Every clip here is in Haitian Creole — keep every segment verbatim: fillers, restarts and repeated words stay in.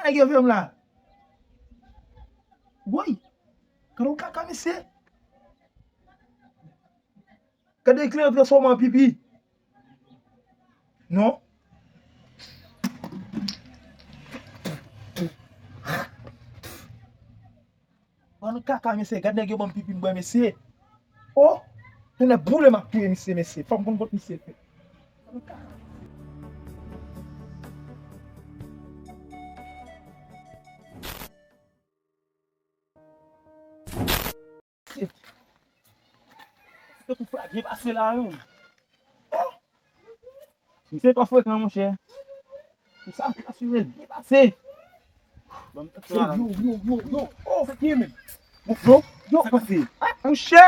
Nèg yo fè m la. Woy. Gade yon kaka, mesye. Gade kleren transfòme an pipi. Non. Bann kaka, mesye. Gade nèg yo ban m pipi m bwè, mesye. Oh! Tonnè boule m ap touye misye, mesye. Fò m konn kot misye fè. Misye tou fè byen pase la, wi. Misye twò frekan, monchè. Pou sa, pou asire l byen pase. Yo, yo, yo, yo, yo. Oh, sa ki ye menm? Yo, yo, sa pase. Ah, monchè.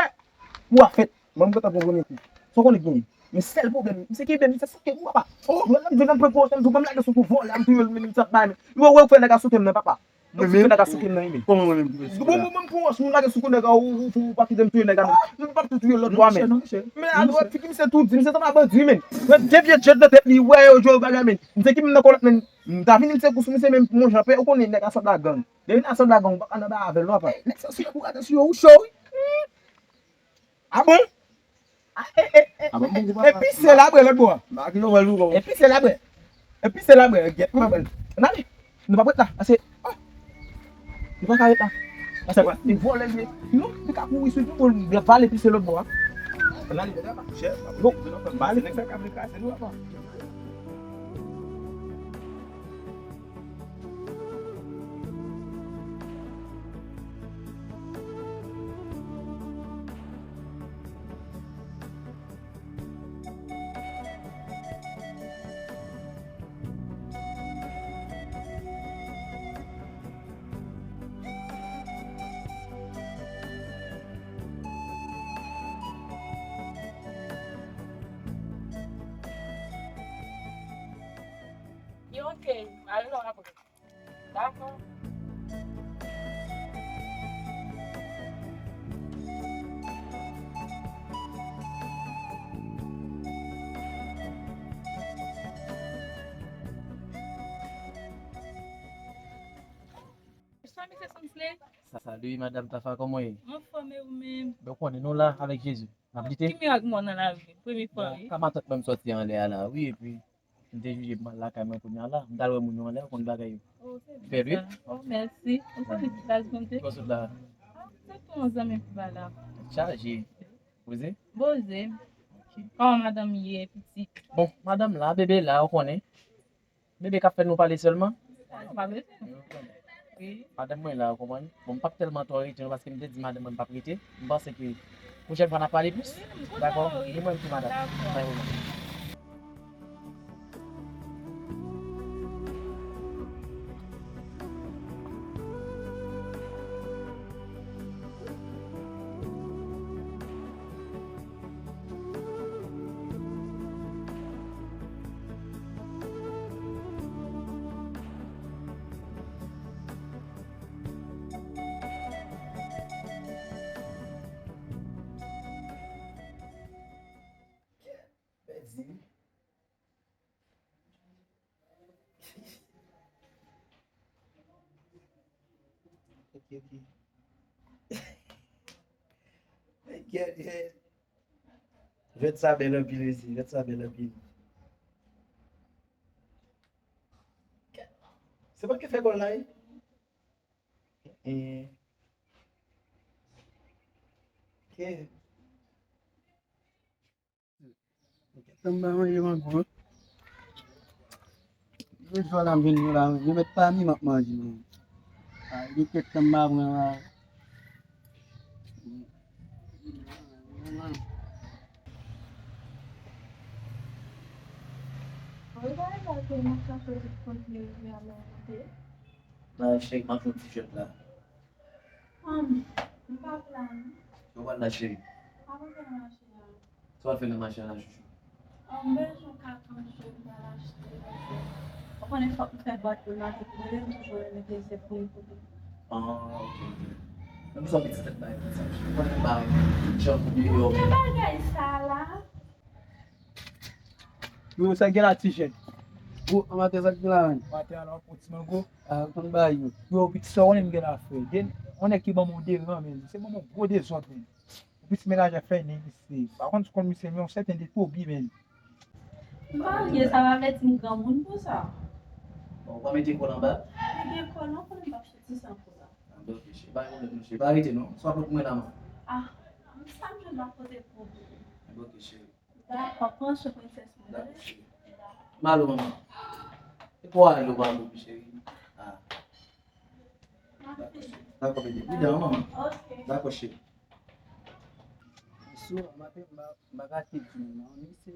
Kou a fèt. Mwen, mwen kontan pou premye kou. Sa w konnen ki genyen? Men sèl pwoblèm, misye ki bèl, misye soke kou, papa. Oh, mwen, mwen, mwen, mwen, mwen, mwen, mwen lage sou kou vòlè, m touye l, men misye ap bay, men. Yo, wè, wè, nèg a soke m nan, papa. Mwen menm? Nèg a soke m nan, wi, men. Kòman mwen menm ki fè sa? Bon, bon, bon, pou wòch, moun lage sou kou nèg a, ou, ou, ou pa kite m touye nèg a, non. Mwen p ap tou touye lòt bwa, men. Men, a, wè, fi ki misye tou di, misye se pa bandi, men. Wè, de vye djèt nan tèt li, wè, yo jwe bagay, men. Misye ki menm nan kòlèt, men. M ta vini, misye kou sou misye, men, mon jan pè, ou konnen nèg a sanble a gang. Depi nèg a sanble a gang, ou pa ka nan bay avè l, non, papa. Nèg sa sou la pou gade sou yo, ou cho, wi. Ah bon? Ah, e, e, e, ah bon, bon, e, papa. Epi se la bwè lòt bò a. Ba ki yo wè l ou. Epi se la bwè. Epi se la bwè, gèt mwen bwè. Ann ale. Nou p ap ret la. Pase, oh. Nou pa ka ret la. Pase, se vòlè l ye. Non, li ka kouri sou tou, l ap vale epi se lòt bò a. Ann ale. Chè, yo, ann ale. Nèg sa ka vle kraze nou, papa. Yo, ok, ale lò apre. Dakò. Sa, misye sanble. Sa, salut, madame Tafa, kòman w ye? Anfòm, e ou menm? Ben, w konnen, nou la avèk Jezi. N ap lite. Ki mirak mwen nan lavi? Premye fwa, wi. Bon, ka matant mwen sòti anlè a la, wi, epi m te jije m al lakay mwen kounye a la. M t al wè moun yo anlè, w konn bagay yo. Oh, se byen sa. Oh, mèsi. Ou konnen ki baz mwen te? Ki baz la? Ah, se tou yon zanmi ki ba la. Chaje. Poze? Poze. Ok. Kòman madanm ye, pitit? Bon, madanm la, bebe la, ou konnen. Bebe k ap fè nou pale sèlman. Ah, nou pa bezwen. Wi. Madanm mwen la, ou konprann? Bon, m p ap tèlman twò rete non, paske m te di madanm mwen m p ap rete. M panse ke pwochèn fwa n ap pale plis. Wi, m kontan, wi. Dakò? Ni mwen tou, madanm. Dakò. Bay ou la. Pèdi wi. Ok, ok. Gèt, gèt. Jwèt sa bèl anpil, mesye. Jwèt sa bèl anpil. Se mwen ki fè gòl la, wi. Eh. Ok. Tann m pa manje mango. Yo jwa la m vin yo la, yo mèt pa mi m ap manje non. Ah, li kèk tann m pa pran la. Nan chèk m ap jwenn ti jèt la. Humm, m pa pral non. Ou pral la, cheri? M pa pral nan mache a. Sa w al fè nan mache a la, chouchou? Humm, m bezwen yon katon je m pral achte, paske ou konnen fòk m fè bòt pou l maten pou mwen, m toujou renmen plezye pou li, pou li. Ah, ok, ok. Menm sa w pitit tèt bay konsa, cheri. Ou konnen m pa tout jan pou deyò. Ki bagay sa la? Yo, sa gen la, ti jèn? Gwo, an maten sa k gen la menm? Maten an la, w ap pran ti mango. Ah, konn bagay yo. Yo, pitit sa w konnen m gen la frè. Den, yon nèg ki ban m yon deran, men. Se ban m yon gwo dezòd, men. Pitit menaj a fè nen, misye. Pa konn si w konn misye, men yon sèten de Toby, men. M pa bliye sa, pa vle di m granmoun pou sa. Bon, ou pa mete kòl anba? Li gen kòl, non, konnen m p ap soti san kòl la. Ah, ben, ok, cheri. Pa gen pwoblèm, non, cheri. Pa rete, non. Swa pot mwen la, man. Ah, sa m jwenn m ap pote pou ou. Ah, ben, ok, cheri. Dakò, pran swen prensès mwen. Dakò, cheri. M ale, manman. E pou ale, ou pa ale, cheri. Ah. Dakò, cheri. Dakò, bebe. Pridan, manman. Ok. Dakò, cheri. Sou, maten, m pa, m pa ka te di nou, non. Misye,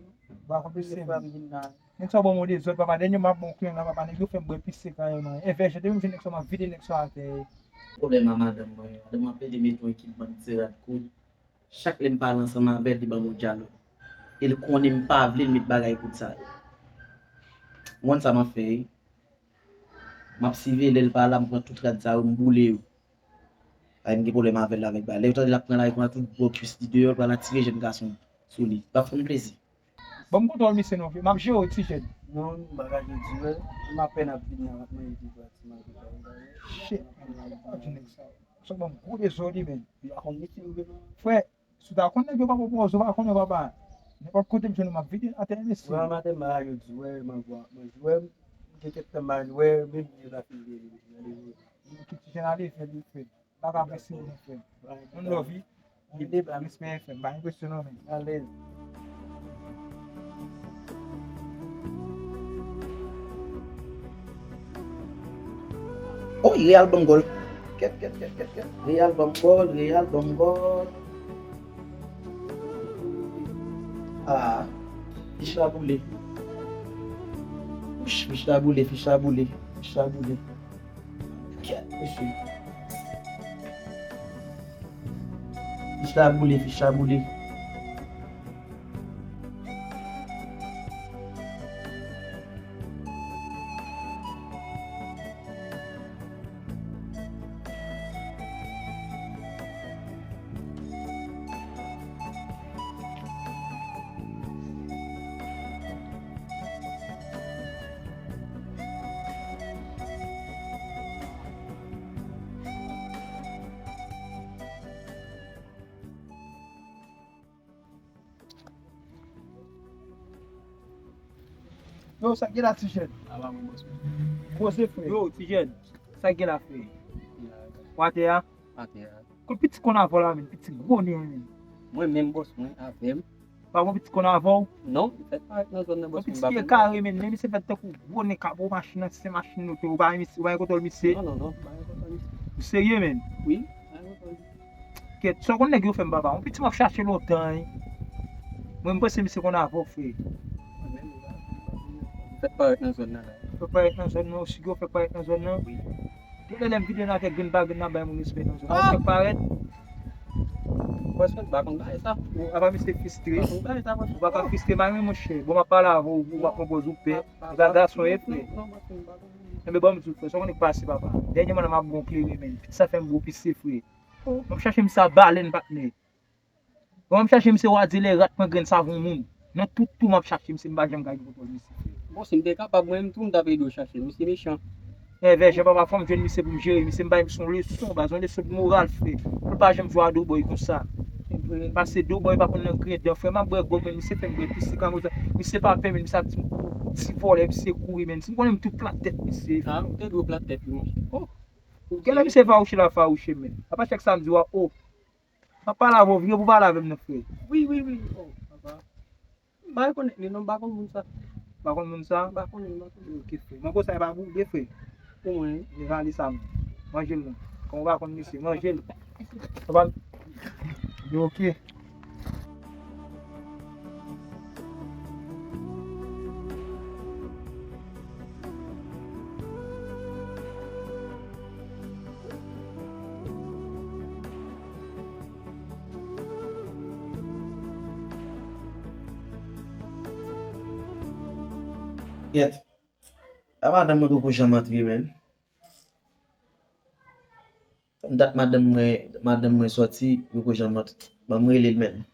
ba konn misye, frè m vin la. Nèg sa ban mwen dezòd, papa. Dènyèman, m ap bon kren la, papa. Nèg yo fè m bwè pise kareman. Envè, jan depi m jwenn nèg sa, m ap vide nèg sa atè. Pwoblèm a madanm mwen. Madanm mwen ap plede mete yon ekip bann ti rad kout. Chak lè m pale ansanm avè l, li ban m yon dyalòg. E l konnen m pa vle l met bagay kout sa yo. Ou konn sa m ap fè, wi. M ap siveye lè l pa la, m pran tout rad sa yo, m boule yo. Ay, m gen pwoblèm avè l avèk bagay. Lè yo tande l ap pran lari, pran tout bò kuis li deyò, l pral atire jèn gason sou li. L ap fè m plezi. Ban m kontwòl misye non, m ap jere w ti jèn. Non, bagay yo di, wè. M apèn ap vin la, m ap manje de twa ti manje. Shit, man, pa di nèg sa. Sa ban m gwo dezòd, men. Frè, si w ta konn nèg yo pa pwopoze, w pa konnen, papa. Nenpòt kote m jwenn ou, m ap vide atè, mesye. Wè, maten, bagay yo di, wè, manje, manje, wè, m gen kèk tan, manje, wè, menm yo ta fin vini, vini, vini. Ki ti jèn ale, fè li fè. Pa ka prese ou non, frè m. One love, wi. Respè, frè m. Pa enpresyone w, men. Alèz. Oh, Real ban m gòl. Kèt, kèt, kèt, kèt, kèt. Real ban m gòl, Real ban m gòl. Ah, fich la boule. Fich, fich la boule, fich la boule, fich la boule. Kèt, mesye. Fich la boule, fich la boule. Yo, sa k gen la, ti jèn? Ala mwen, bòs mwen. Poze, frè. Yo, ti jèn, sa k gen la, frè? W atè a? Atè a. Kot pitit konn avè w la, menm, pitit gwo nen an, menm. Mwen menm, bòs mwen, avè m. Pa gon pitit konn avè w? Non, li fèk parèt nan zòn nan, bòs mwen. Pitit pye kare, menm, men misye fèt tankou gwo nen ka bo machin nan, se machin nou te, ou pa, ou pa gen kontwòl misye? Non, non, non, pa gen kontwòl misye. Ou serye, menm? Wi, pa gen kontwòl misye. Kèt, sa w konn nèg yo fè m, papa? Yon piti m ap chache lontan, wi. Mwen, m panse misye konn avè w, frè. Fèk parèt nan zòn nan la. Fèk parèt nan zòn nan, osi gwo fèk parèt nan zòn nan. Wi. Tout lè, lè m vide nan kèk grenn pa grenn nan bay moun respè nan zòn nan. Fèk parèt. Bòs mwen, m pa konn bagay sa. Ou, apa misye fistre. M pa konn bagay sa, bòs. Ou pa ka fistre, mari, monchè. Bon, m ap pale avè w, ou pa pran pòz ou pè. Ou pa gason, e, frè. Non, non, bòs mwen, m pa konn. Enben, ban m di w, frè, sa w konn k pase, papa. Dènyèman, m ap gon klere, menm. Sa fè m gwo pise, frè. M ap chache misye a balèn, patnè. Bon, m ap chache misye, w a di lè rat pran grenn savon moun. Nan tout tou, m ap chache misye, m pa janm ka gen kontwòl misye. Bon, si m te kapab, mwen menm tou, m t ap ede w chache l. Misye mechan. Envè, jan papa, fò m jwenn misye pou m jere misye, m bay misye yon leson, baz, yon leson de moral, frè. Pou l pa janm jwe a dobòy konsa. Pase dobòy pa konn nan grenn dan, frè, m ap bwè gwòg, men misye fè m bwè pise kamoza. Misye pa pè, men misye ap di m, ti vòlè, misye kouri, men. Si m konnen m tou plat tèt misye. Ah, ou te dwe plat tèt li, monchè. Oh. Genlè misye fawouche la, fawouche, men. Apa chak sa m di w a, oh. M ap pale avè w, vire pou pale avè m nan, frè. Wi, wi, wi. Oh, papa. M pa rekonèt li, non, m pa konn moun sa. M pa konn moun sa? M pa konnen, m pa konnen. Ok, frè. Mango sa e pa pou ou, frè. Pou mwen. Li rale sa, m. Manje l, non. Kòm ou pa konn misye, manje l. Papa m. Yo, ok. Yèt. A madanm mwen poko janm antre, menm. Tann dat madanm mwen, madanm mwen sòti, poko janm antre. Ban m rele l, menm.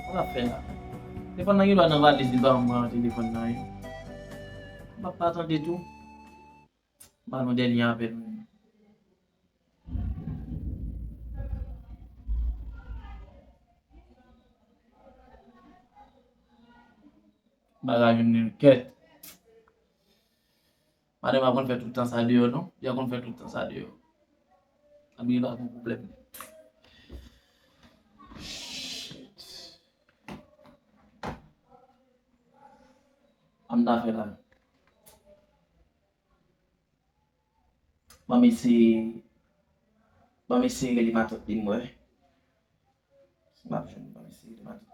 Sa l ap fè la? Telefòn nan gen dwa nan valiz li, pa m pran telefòn nan, wi. M ap pa tande tou. M ba nou dènye apèl mwen. Bagay vin kèt. Madanm pa konn fè tout tan sa deyò, non. Li pa konn fè tout tan sa deyò. Abi pa gon pwoblèm. Shit. Sa m ta fè la? Ban m eseye, ban m eseye rele matant li m wè. Si m ap jwenn, ban m eseye rele matant li.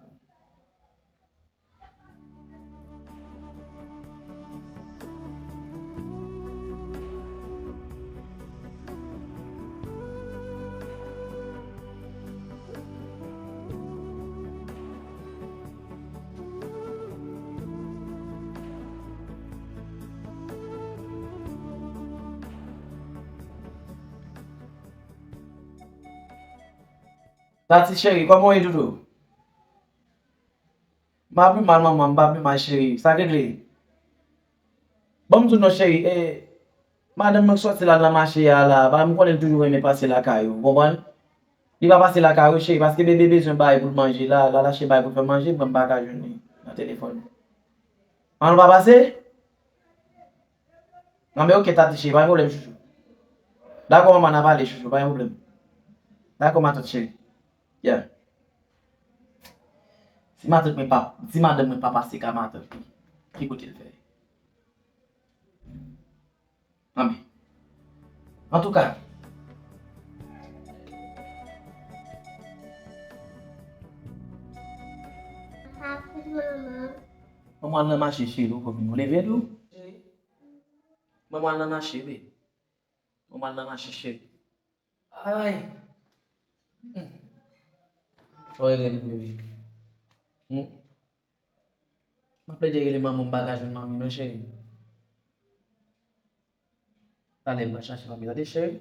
Tati cheri, kòman w ye, doudou? M pa pi mal, manman, m pa pi mal, cheri. Sa k regle? Ban m di w non, cheri, e, madanm mwen k sòti la nan mache a la, paske m konnen l toujou renmen pase lakay ou, w konprann? Li pa pase lakay ou, cheri, paske bebe bezwen bagay pou l manje la, l al achte bagay pou l fè manje, mwen m pa ka jwenn li nan telefòn. Manman pa pase? Nan men oke, Tati cheri, pa gen pwoblèm, chouchou. Dakò, manman, n a pale, chouchou, pa gen pwoblèm. Dakò, matant cheri. Yeah. Si matant mwen pa, si madanm mwen pa pase ka matant li, ki kote l fè? Anben. Antouka. Manman al nan mache, cheri, ou konn ou leve tou? Manman al nan mache, wi. Manman al nan mache, cheri. Ay. Hmm. Oy, rele m, bebe. Hmm. M ap plede rele manman, m pa ka jwenn manmi non, cheri. Talè m pral chache manmi, tande, cheri.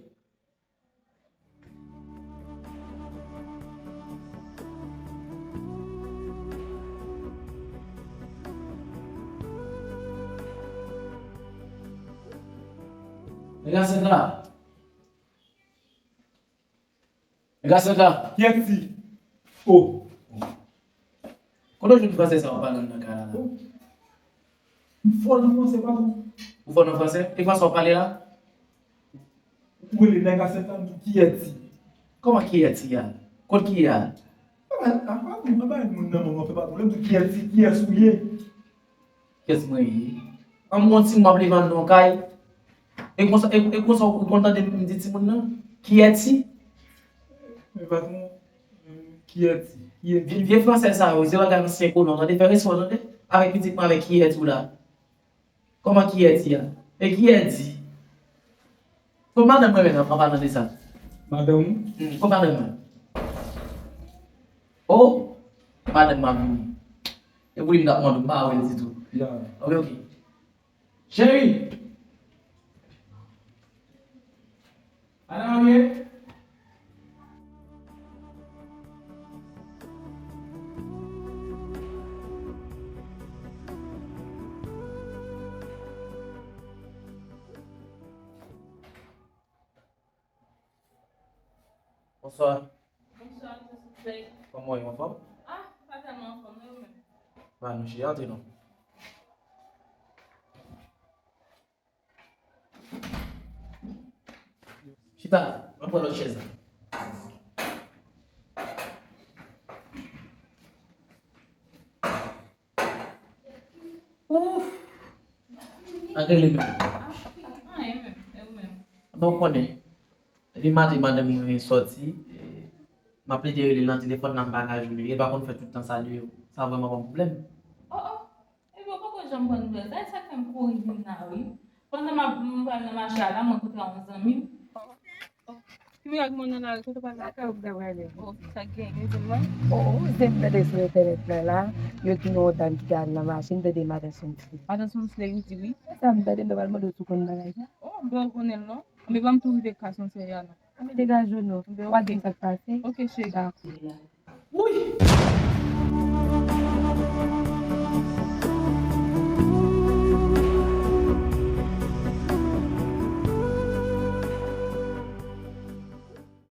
Nèg la sèt la. Nèg la sèt la. Kiyès li? Oh. Kote w jwenn fransè sa w ap pale anndan kay la la? M fò nan fransè, pa bon. Ou fò nan fransè? E fransè w ap pale la? Ou rele nèg la sèt la, m di w kiyès li? Kòman kiyès li a? Kot ki a? Apa, apa, mwen bay moun nan, mwen fè pa pwoblèm, m di w kiyès li, kiyès ou ye? Kiyès mwen ye? An m gon timoun m ap leve anndan yon kay. E konsa, e, e konsa ou konn tande m di timoun nan? Kiyès li? Men patwon, kiyès li? Kiyès li? Vye, vye fransè sa yo, se bagay ansyen kolon, tande, fè respè w, tande? Avèk pitit mwen, avèk kiyès ou la? Kòman kiyès li a? E kiyès li? Kot madanm mwen menm, an palan de sa? Madanm ou? Hmm, kot madanm mwen? Oh, madanm m ap vini. E pou li m t ap mande, m pa wè l ditou. Ya. Ok, ok. Cheri! Madanm ap vini? Bonswa. Bonswa, mesye Souley. Kòman w ye, anfòm? Ah, pa tèlman anfòm, non, ou menm? Ba nou chita, antre non. Chita, mwen pran lòt chèz la. Ouf! Sa k rele menm? Anyen menm, e ou menm? Bon, ou konnen. Depi maten madanm mwen sòti, e, m ap plede rele l nan telefòn nan, m pa ka jwenn li. Li pa konn fè tout tan sa deyò. Sa vrèman ban m pwoblèm. Oh, oh. Epi ou poko janm pran nouvèl. Sa e sa k fè m kouri vin la, wi. Pandan m ap, m pral nan mache a la, m rankontre ak yon zanmi m. Ki mirak mwen nan lari, kote w pral la? Lakay ou m ta prale. Oh, sa k genyen, zen mwen? Oh, zen m tande sou entènèt la la, yo di nou yon dam ki te al nan mache, m tande madan Soumsley. Madan Soumsley, ou di wi? Se sa m tande, m ta pral mande w si w konn bagay sa. Oh, m pa konnen l non. Anben ban m tou rive ka Soumsley a non. Anben degaje w non. W a di m sa k pase. Ok, cheri. Dakò. Wouy!